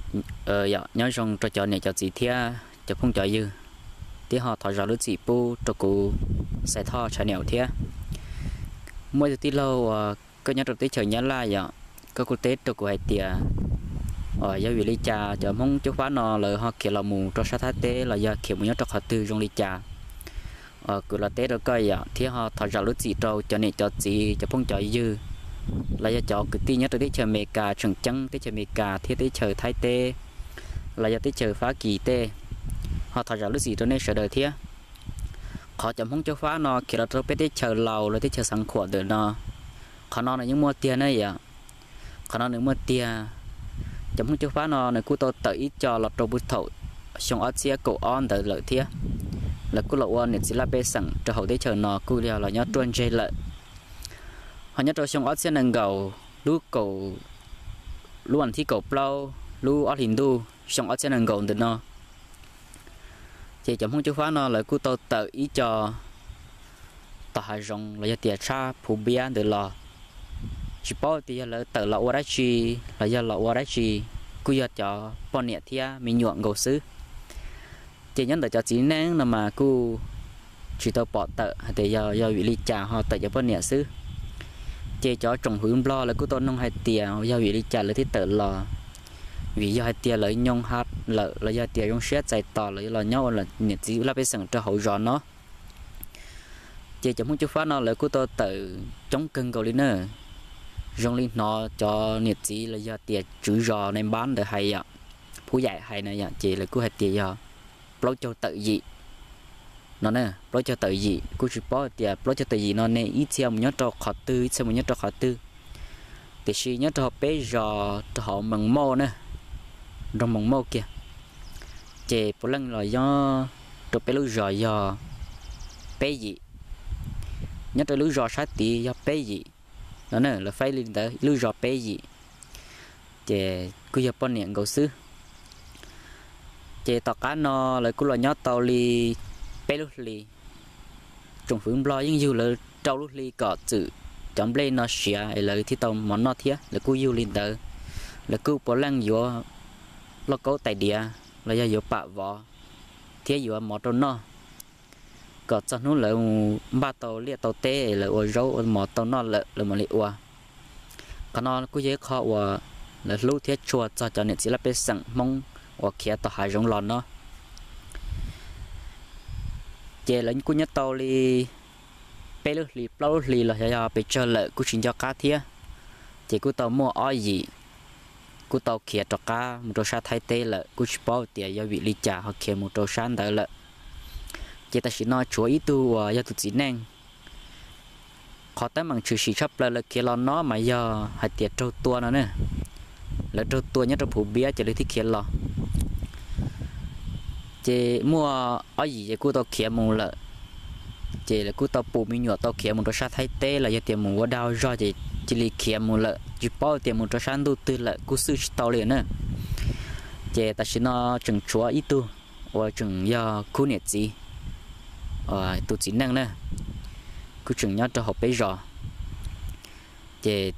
Yog nyob zoo rau cov niam cov txiv thiab cov phooj cov ywg, thiab ho thov zam lub txim pub rau kuv Xais Thoj Tshaj Niam thiab. Muaj ib tug tij laug uas koj nyob rau teb chaws Nyab Laj yom, koj kuj teb rau kuv hais tias, yog vim li cas cov Hmoob Coob Fab no lawv ho khiav los mus rau sab Thaib teb los yog khiav mus nyob rau qhov twg zoo li cas. Kuv los teb rau koj yom, thiab ho thov zam lub txim rau cov niam cov txiv cov phooj cov ywg los yog cov kwv tij nyob rau teb chaws Amelikas tseem ceeb, teb chaws Amelikas thiab teb chaws Thaib teb los yog teb chaws Fab Kis tej, ho thov zam lub txim rau nej sawv daws thiab. Qhov cov Hmoob Coob Fab no khiav los rau peb teb chaws Laus los teb chaws Xeev Khuam ntawm no, qhov no nws yeej muaj tiag na yom. Qhov no nws muaj tiag. Cov Hmoob Coob Fab no nws kuj tau tawm ib co los rau puag thaum xyoo ob txhiab kaum ob ntawd lawm thiab. Lawv kuj los ua niam txiv laj pej xeem rau hauv teb chaws no kuj yog los nyob ruaj ntseg lawm. Ho nyob rau xyoo ob txhiab nees nkaum, lub kaum, lub vas thib kaum plaub lub ob hlis ntuj xyoo ob txhiab nees nkaum ntawm no, ces cov Hmoob Coob Fab no lawv kuj tau tawm ib co tom hav zoov los yog tias tshab Phu Npiab ntawd los. Tsis paub tias yog lawv tawm los ua dab tsi los yog los ua dab tsi, kuj yog cov poj niam thiab me nyuam nkaus xwb. Ces nyob ntawm cov txiv neej no mas kuj tsis tau pom tawm hais tias yog, yog vim li cas ho tawm cov poj niam xwb. Ces cov tsoom hwv Nplog lawv kuj tau noog hais tias yog vim li cas lawv thiaj tawm los, vim yog hais tias lawv nyoo ha lawm los yog tias zoo siab txais tos lawv los nyob ua niam txiv laj pej xeem rau hauv zos no. Ces cov Hmoob Coob Fab no lawv kuj tau tawm coob kawg nkaus li na. Zoo li hnov cov niam txiv los yog tias tswv zos nais npab ntawd hais yom, phub yaim hais na yom, ces lawv kuj hais tias yog plaub caug tawm yim no na, plaub caug tawm yim. Kuj tsis paub tias plaub caug tawm yim no ne ib txhia mus nyob rau qhov twg, ib txhia mus nyob rau qhov twg, tiam sis nyob rau hauv peb zos rau hauv Moos Mauj na, nroog Moos Mauj kiag, ces puav leej los nyob rau peb lub zos yog peb yim, nyob rau lub zos sab tid yog peb yim no na, lawv faib li ntawd, lub zos peb yim, ces kuj yog poj niam nkaus xwb. Ces tom qab no lawv kuj los nyob tau li peb lub hlis. Tsoom hwv Nplog yeej yug lawv rau lub hli kom txwm cov nplej no siav es lawv thiaj tau mov noj thiab, lawv kuj yug li ntawd. Lawv kuj puav leej yuav lauj kaub tais diav los yog yuav pam vov thiab yuav mov rau noj, kom txog hnub lawv npaj tau liaj tau teb es lawv ua zaub ua mov tau noj lawm lawv mam li ua. Qhov no kuj yog ib qho uas lawv hlub thiab tshua txog cov niam txiv laj pej xeem Hmoob uas khiav tom hav zoov los no. Ces lawv kuj nyob tau li peb lub hlis plaub lub hlis los xyov yog pes tsawg lawm kuj tsis nco qab thiab. Ces kuj tau muaj ob yim kuj tau khiav rov qab mus rau sab Thaib teb lawm, kuj tsis paub tias yog vim li cas ho khiav mus rau sab ntawd lawm. Ces tam sim no tshuav ib tug uas yog tus txiv neej. Qhov teeb meem tshwm sim tshaj plaws lawv khiav los no mas yog hais tias raug tua no ne. Lawv raug tua nyob rau Phuv Npiab ces lawv thiaj khiav los. Ces muaj ob yim ces kuj tau khiav mus lawm. Ces lawv kuj tau pum me nyuam tau khiav mus rau sab Thaib teb los yog tias mus ua dag zog ces cia li khiav mus lawm, tsis paub tias mus rau sab ntuj twg lawm kuj xwj tsis tau li na. Ces tam sim no tseem tshuav ib tug uas tseem yog khub niam txiv, tus txiv neej na, kuj tseem nyob rau hauv peb zos. Ces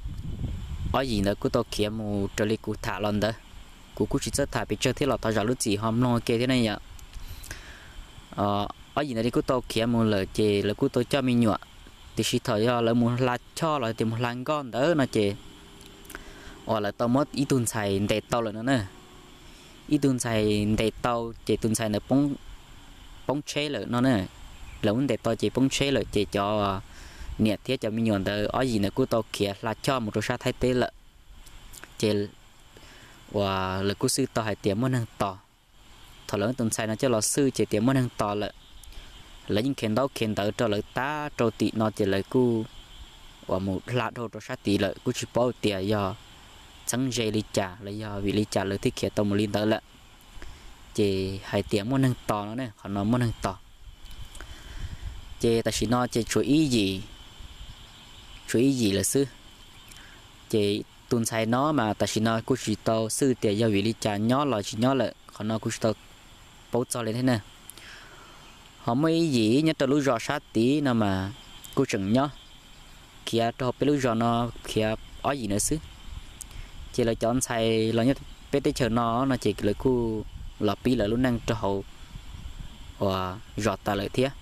ob yim ntawd kuj tau khiav mus raws li kuv tham los ntawd. Kuv kuj tsis txawj tham pes tsawg thiab los thov zam lub txim ho mloog ua ke thiab ne yom. Ob yim ntawd kuj tau khiav mus lawm ces lawv kuj tau coj me nyuam, tiam sis thaum yog lawv mus hla choj los tias mus hla nkoj ntawd no ces uas lawv tau muab ib tug ntxhais ntes tau lawm no na. Ib tug ntxhais ntes tau ces tus ntxhais ntawd poob tsheb lawm no na. Lawv muab ntes tau ces poob tsheb lawm ces cov niam thiab cov me nyuam ntawd ob yim ntawd kuj tau khiav hla choj mus rau sab Thaib teb lawm. Ces uas lawv kuj xwj tau hais tias muaj neeg tos. Thaum lawv tus ntxhais no coj los xwj ces tias muaj neeg tos lawm, lawv yeej khiav ntaub khiav ntawv rau lawv tab rau tim no ces lawv kuj uas mus hla dhau rau sab tid lawm, kuj tsis paub tias yog txheeb ze li cas los yog vim li cas lawv thiaj khiav tau mus li ntawd lawm. Ces hais tias muaj neeg tos no ne, qhov no muaj neeg tos. Ces tam sim no ces tshuav ib yim, tshuav ib yim lawm xwb. Ces tus ntxhais no mas tam sim no kuj tsis tau xwj tias yog vim li cas nyob los tsis nyob lawm, qhov no kuj tsis tau paub txog li thiab na. Ho muaj ib yim nyob rau lub zos sab tid no mas kuj tseem nyob, khiav rau hauv peb lub zos no, khiav ob yim ntawd xwb. Ces lawv cov ntxhais los nyob peb teb chaws no no ces lawv kuj los pib lawv lub neej rau hauv uas zos tas lawm thiab.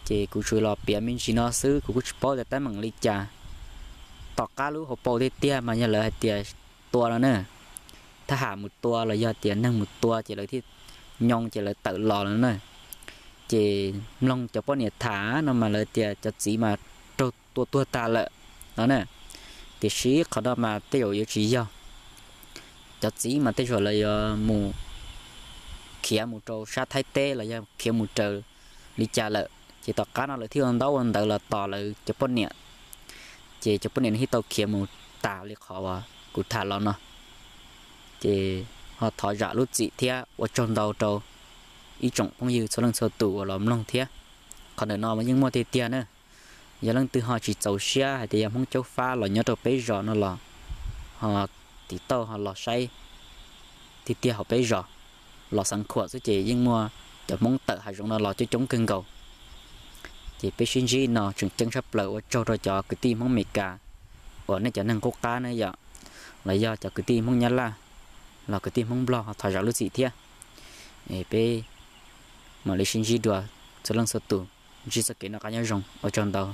Ces kuv tsuas los piav me ntsis no xwb, kuv kuj tsis paub tias teeb meem li cas. Tom qab lub hauv paus tiag tiag mas yog lawv hais tias tua no na, thab ham mus tua los yog tias neeg mus tua ces lawv thiaj nyoo ces lawv tawm los no na. Ces mloog cov poj niam tham no mas lawv tias cov txiv mas raug tua tuag tas lawm no na. Tiam sis qhov no mas tej zaum yuav tsis yog. Cov txiv mas tej zaum lawv yuav mus khiav mus rau sab Thaib teb los yog khiav mus raws li cas lawm, ces tom qab no lawv thiaj ua ntaub ua ntawv los tos lawv cov poj niam, ces cov poj niam thiaj tau khiav mus tas li qhov uas kuv tham los no. Ces ho thov zam lub txim thiab ua tsaug ntau rau ib tsoom phooj ywg txhua leej txhua tus uas los mloog thiab. Qhov ntawm no mas yeej muaj tiag tiag na. Yog leej twg ho tsis txaus siab hais tias yog Hmoob Caub Fab los nyob rau peb zos no los ho tiv tauj ho los saib tiag tiag hauv peb zos, los xeev Khuam xwb ces yeej muaj cov Hmoob tawm hav zoov no los coob coob kawg nkaus. Ces peb sib ntsib no tseem ceeb tshaj plaws, ua tsaug rau cov kwv tij Hmoob Amelikas uas nej cov neeg qub qab ne yom, los yog cov kwv tij Hmoob Nyab Laj los kwv tij Hmoob Nplog ho thov zam lub txim thiab. Peb mam li sib ntsib dua, txhua leej txhua tus ntsib txoj kev noj qab nyob zoo, ua tsaug ntau.